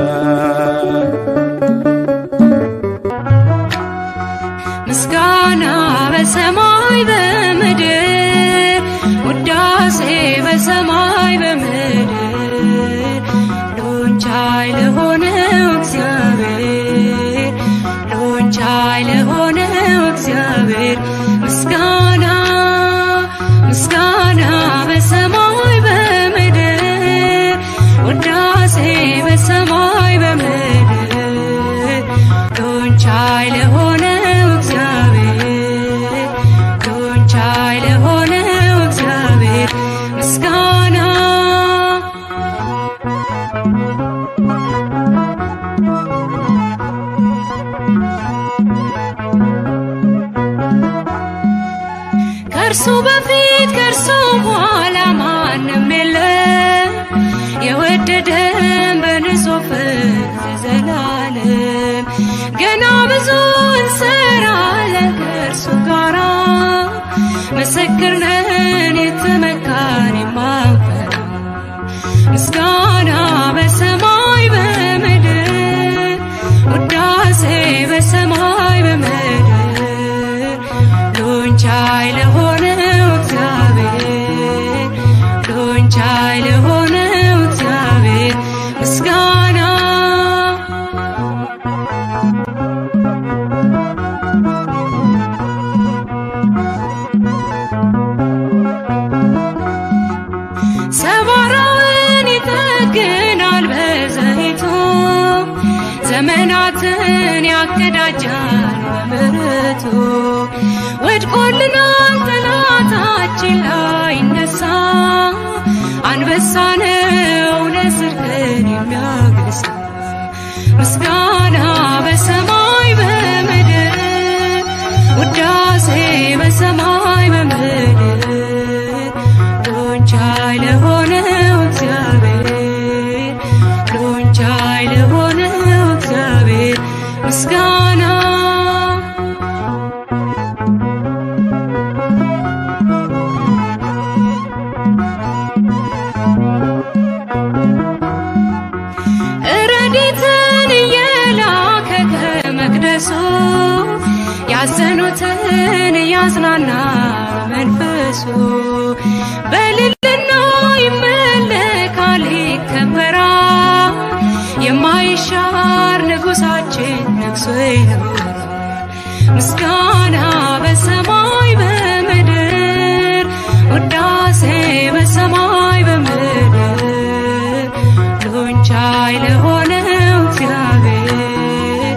Speaker 5: ምስጋና በሰማይ በምድር፣ ውዳሴ በሰማይ በምድር፣ ሁሉን ቻይ ለሆነው እግዚአብሔር፣ ሁሉን ቻይ ለሆነው እግዚአብሔር። ምስጋና ምስጋና በሰማይ በምድር፣ ውዳሴ በሰማይ በምድር፣ ሁሉን ቻይ ለሆነው እግዚአብሔር፣ ሁሉን ቻይ ለሆነው እግዚአብሔር ምስጋና። ከእርሱ በፊት ከእርሱ በኋላ ማንም የለም፣ የወደደን በንጹህ ፍቅር ዘላለም። ገና ብዙ እንሰራለን ከእርሱ ጋራ፣ ምስክር ነን የተመካን የማንፈራ። ምስጋና በሰማይ በምድር፣ ውዳሴ በሰማይ በምድር፣ ሁሉን ቻይ ለሆነው እግዚአብሔር፣ ሁሉን ቻይ ለሆነው እግዚአብሔር ምስጋና። ዘመናትን ያቀዳጃል በምሕረቱ። ወድቆልናል ጠላታችን ላይነሳ፣ አንበሳ ነው ለጽድቅን የሚያገሳ። ምስጋና በሰማይ በምድር፣ ውዳሴ በሰማይ በምድር፣ ሁሉን ቻይ ለሆነው እግዚአብሔር፣ ሁሉን ቻይ ለሆነው እግዚአብሔር ምስጋና። ረድኤትን እየላከ ከመቅደሱ፣ ያዘኑትን እያጽናና መንፈሱ፣ በልልና ይመለካል ይከበራል፣ የማይሻር ንጉሳችን ነግሶ ይኖራል። ምስጋና በሰማይ በምድር፣ ውዳሴ በሰማይ በምድር፣ ሁሉን ቻይ ለሆነው እግዚአብሔር፣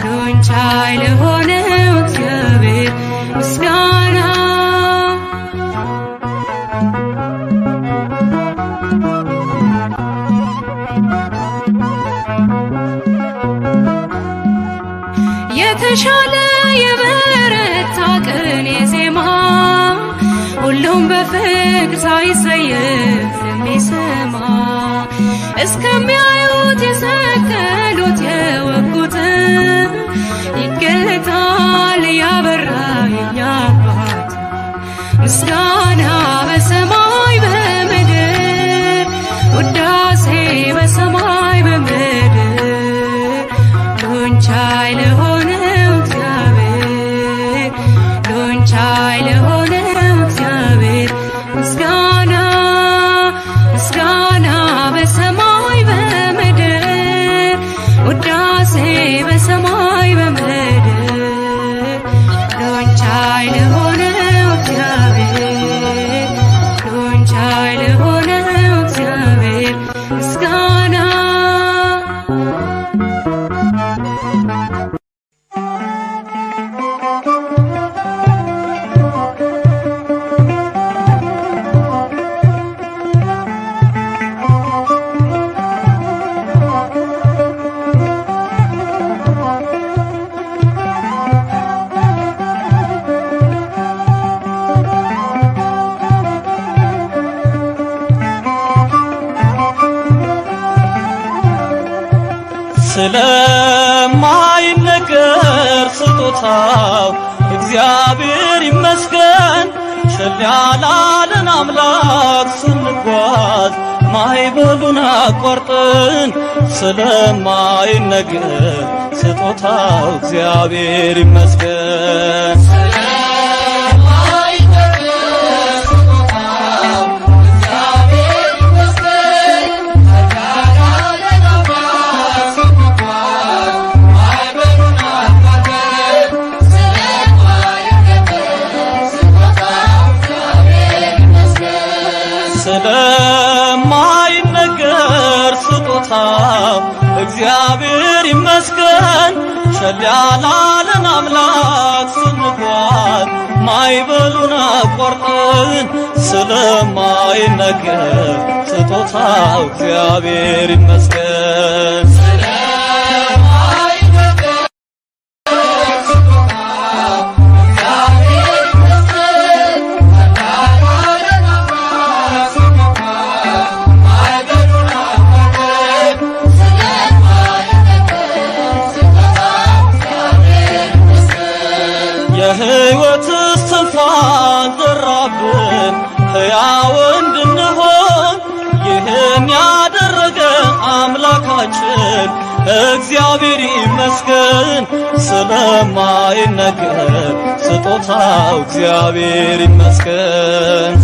Speaker 5: ሁሉን ቻይ ለሆነው እግዚአብሔር ምስጋና። የተሻለ የበረታ ቅኔ ዜማ፣ ሁሉም በፍቅር ሳይሰየፍ የሚሰማ፣ እስከሚያዩት የሰቀሉት የወጉት፣ ይገለጣል ያበራ የኛ አባት። ምስጋና በሰማይ በምድር፣ ውዳሴ በሰማይ በምድር፣ ሁሉን ቻይ ለሆነው እግዚአብሔር፣ ሁሉን ቻይ ለሆነው እግዚአብሔር ምስጋና። ምስጋና በሰማይ በምድር፣ ውዳሴ በሰማይ በምድር፣ ሁሉን ቻይ ለሆነው እግዚአብሔር፣ ሁሉን ቻይ ለሆነው እግዚአብሔር ምስጋና።
Speaker 3: ስለማይነገር ስጦታው እግዚአብሔር ይመስገን። ቸል ያላለን አምላክ ስንጓዝ ማዕበሉን አቋርጠን፣ ስለማይነገር ስጦታው እግዚአብሔር ይመስገን። ስለማይነገር ስጦታው እግዚአብሔር ይመስገን። ቸል ያላለን አምላክ ስንጓዝ ማዕበሉን አቋርጠን፣ ስለማይነገር ስጦታው እግዚአብሔር ይመስገን። የሕይወት እስትንፋስ ዘራብን ሕያው እንድንሆን፣ ይህን ያደረገ አምላካችን እግዚአብሔር ይመስገን። ስለማይነገር ስጦታው እግዚአብሔር ይመስገን።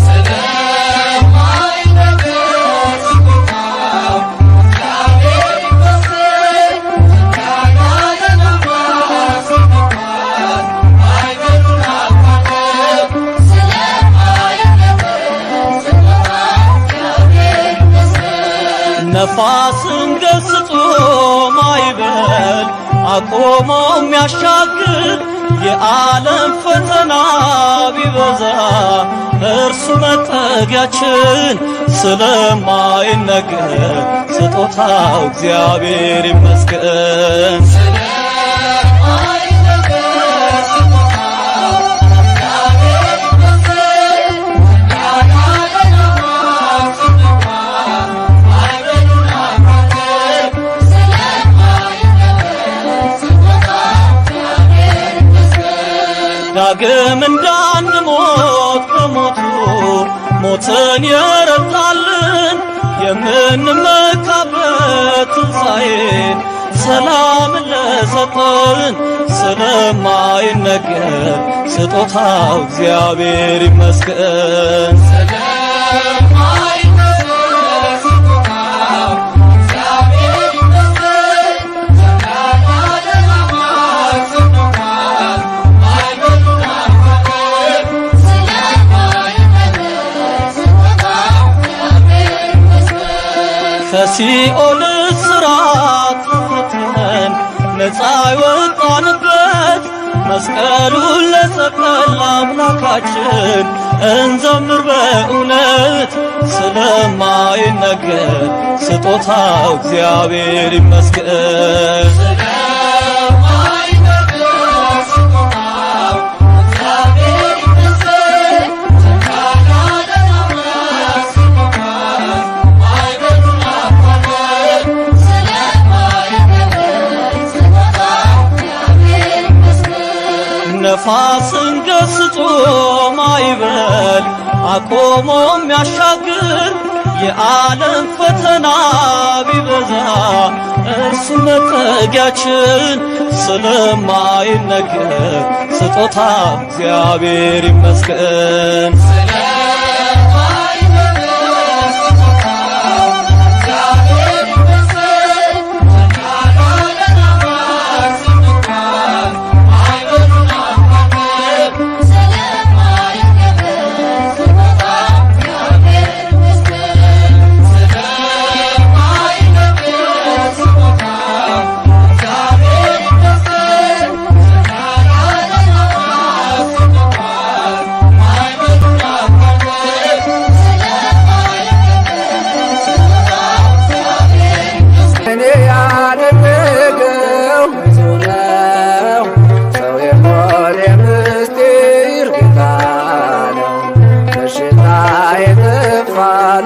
Speaker 3: ነፋስን ገስጾ ማዕበል አቆሞ የሚያሻግር የዓለም ፈተና ቢበዛ እርሱ መጠጊያችን ስለማይነገር ስጦታው እግዚአብሔር ይመስገን። ዳግም እንዳንሞት በሞቱ ሞትን የረታልን የምንመካበት ትንሣኤን ሰላም ለሰጠን ስለማይነገር ስጦታው እግዚአብሔር ይመስገን። ከሲኦል እስራት ተፈትተን ነፃ የወጣንበት መስቀሉን ለሰቀለ አምላካችን እንዘምር በእውነት ስለማይነገር ስጦታው እግዚአብሔር ይመስገን። ነፋስን ገስጾ ማይበል አቆሞ የሚያሻግር የዓለም ፈተና ቢበዛ እርሱ መጠጊያችን ስለማይነገር ስጦታ እግዚአብሔር ይመስገን።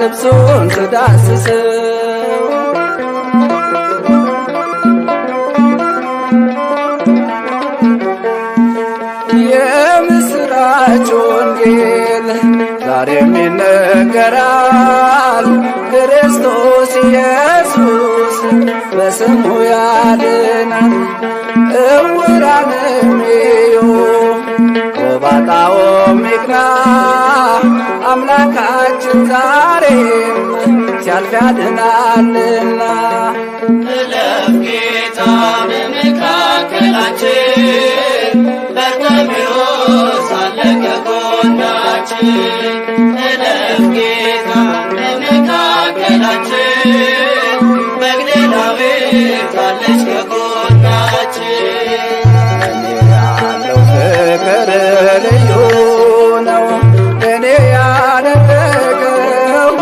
Speaker 1: ልብሱን ስዳስሰው የምስራች ወንጌል ዛሬም ይነገራል፣ ክርስቶስ ኢየሱስ በስሙ ያድናል። ዕውራንም እዩ ጎባጣውም ይቅና፣ አምላካችን ዛሬም ሲያልፍ ያድናልና።
Speaker 4: እለፍ ጌታ በመካከላችን፣ በርጤሜዎስ አለ ከጎናችን። እለፍ ጌታ በመካከላችን፣ መግደላዊት አለች ከጎናችን።
Speaker 1: እኔ ያለው ፍቅር ልዩ ነው፣ እኔ ያደረገው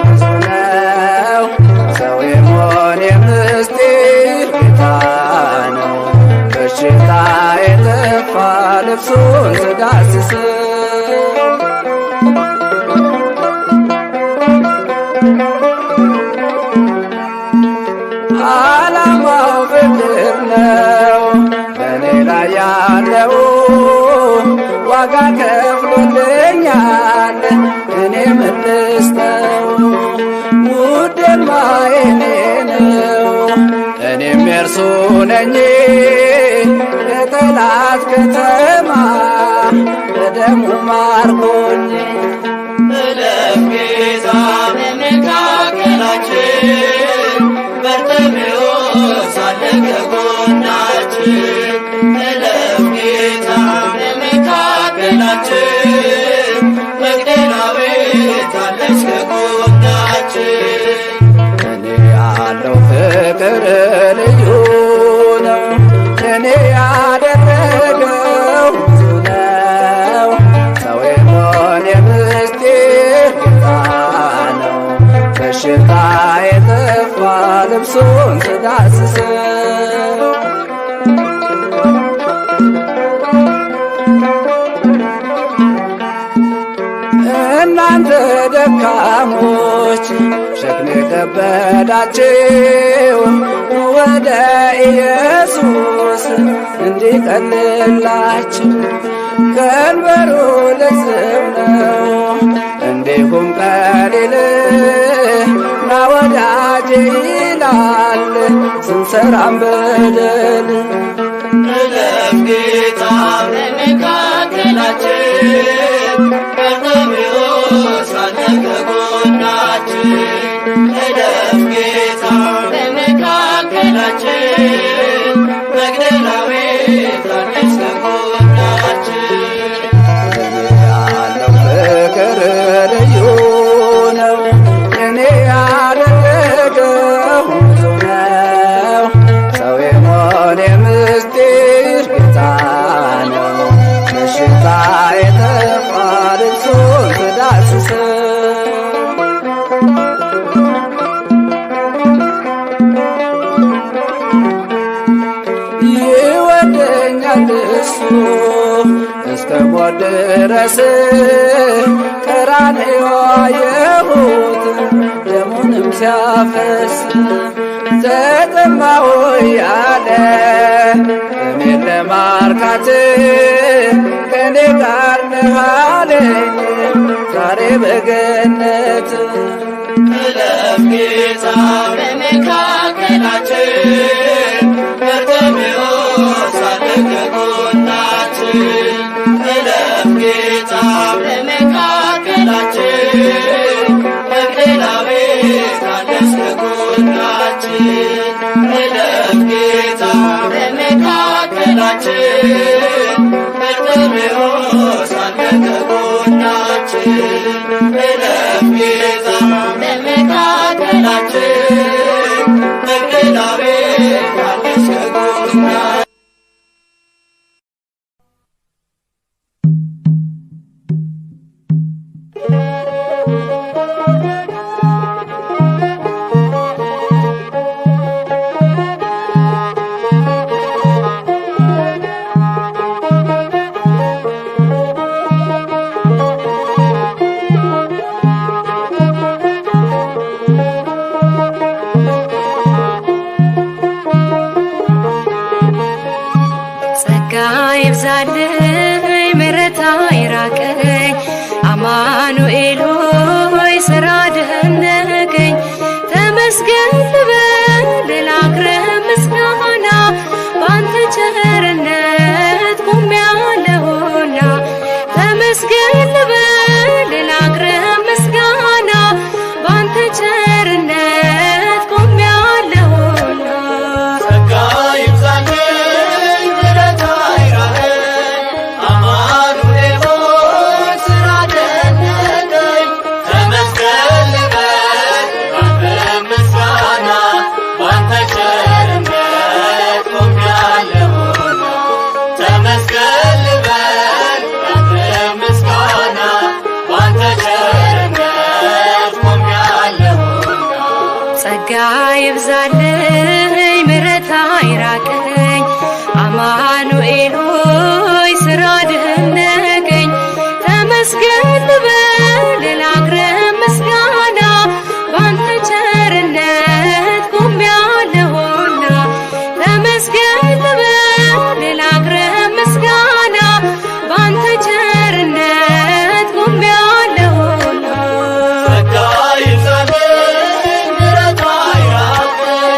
Speaker 1: ብዙ ነው። ሰው የመሆን የምስጢር ጌታ ነው። በሽታ የጠፋ ልብሱን ስዳስሰው ዓላማው ፍቅር ነው በእኔ ላይ ያለው ዋጋ ከፍሎልኛል እኔ መልስተው ውዴማ የኔ ነው እኔም የእርሱ ነኝ። ከጠላት ከተማ በደሙ ማርኮኝ።
Speaker 4: እለፍ ጌታ በመካከላችን፣ በርጤሜዎስ አለ ከጎናችን። እለፍ ጌታ በመካከላችን፣ መግደላዊት አለች ከጎናችን።
Speaker 1: እኔ ያለው ፍቅር ልዩ ነው፣ እኔ በሽታ የጠፋ ልብሱን ስዳስሰው። እናንተ ደካሞች ሸክም የከበዳችሁ ወደ ኢየሱስ እንዲቀልላችሁ። ቀንበሩ ልዝብ ነው እንዲሁም ቀሊል፣ ና ወዳጄ ይላል ስንሰራም በደል።
Speaker 6: እለፍ ጌታ በመካከላችን፣ በርጤሜዎስ አለ ከጎናችን። እለፍ ጌታ በመካከላችን፣ መግደላዊት አለች ከጎናችን።
Speaker 1: ለኔ ያለው ፍቅር ልዩ ነው፣ እኔ ያደረገው ብዙ ነው። ሰው የመሆኔ ምስጢር ጌታ ነው። በሽታ የጠፋ ልብሱን ስዳስሰው። ይወደኛል እሱ እስከ ሞት ድረስ፣ ቀራንዮ አየሁት ደሙንም ሲያፈስ። ተጠማሁ እያለ እኔን ለማርካት፣ ከእኔ ጋር ነህ አለኝ ዛሬ በገነት።
Speaker 6: እለፍ ጌታ በመካከላችን፣ በርጤሜዎስ አለ ከጎናችን። እለፍ ጌታ በመካከላችን፣ መግደላዊት አለች ከጎናችን። እለፍ ጌታ በመካከላችን፣ በርጤሜዎስ አለ ከጎናችን። እለፍ ጌታ በመካከላችን፣ መግደላዊት አለች ከጎናችን።
Speaker 5: ጸጋ ይብዛልኝ ምሕረት አይራቀኝ፣ አማኑኤል ሆይ ስራ ደነቀኝ። ተመስገን ልበል ላቅርብ ምስጋና፣ ባንተ ቸርነት ቆሜያለሁና። ተመስገን ልበል ላቅርብ ምስጋና፣ ባንተ ቸርነት ቆሜያለሁና።
Speaker 6: ጸጋ ይብዛልኝ ምሕረት አይራቀኝ፣ አማኑኤል ሆይ ስራ ደነቀኝ። ተመስገን ልበል ላቅርብ ምስጋና፣ ባንተ ቸርነት ቆሜያለሁና። ተመስገን ልበል ላቅርብ ምስጋና፣ ባንተ ቸርነት ቆሜያለሁና።
Speaker 5: ጸጋ ይብዛልኝ ምሕረት አይራቀኝ፣ አማኑኤል ሆይ ስራ ደነቀኝ። ተመስገን ልበል ላቅርብ ምስጋና፣ ባንተ ቸርነት ቆሜያለሁና። ተመስገን ልበል ላቅርብ ምስጋና፣ ባንተ ቸርነት ቆሜያለሁና።
Speaker 6: ጸጋ ይብዛልኝ ምሕረት አይራቀኝ፣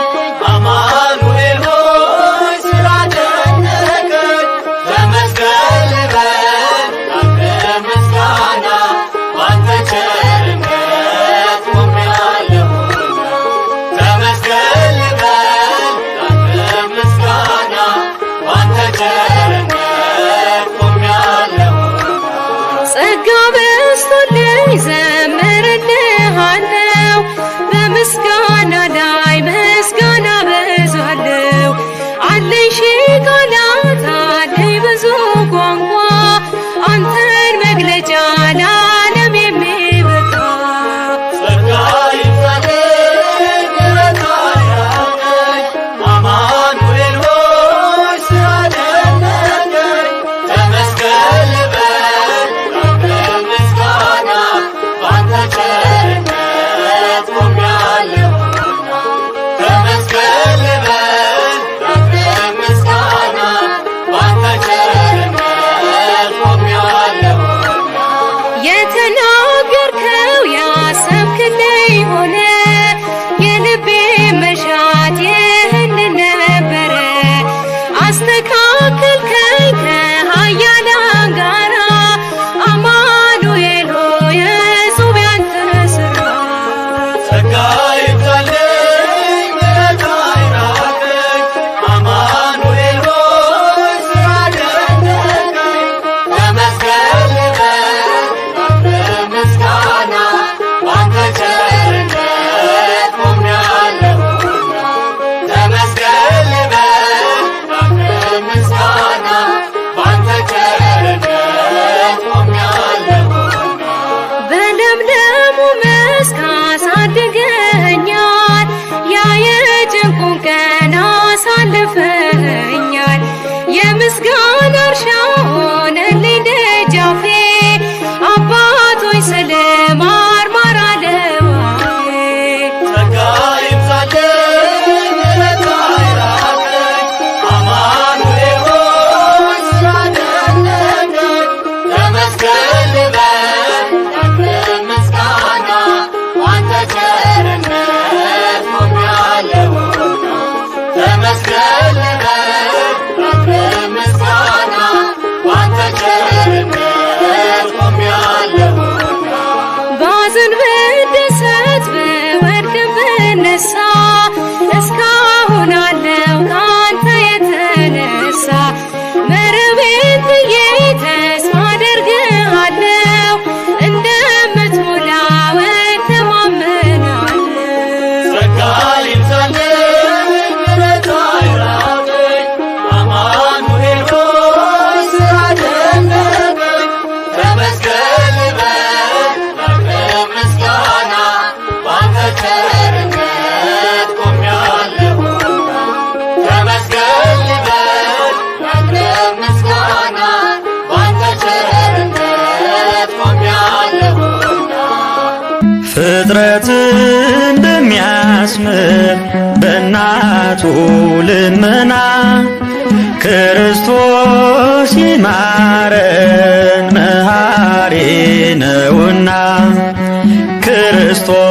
Speaker 7: ምሕረትን በሚያስምር በእናቱ ልመና ክርስቶስ ይማረን መሐሪ ነውና ክርስቶስ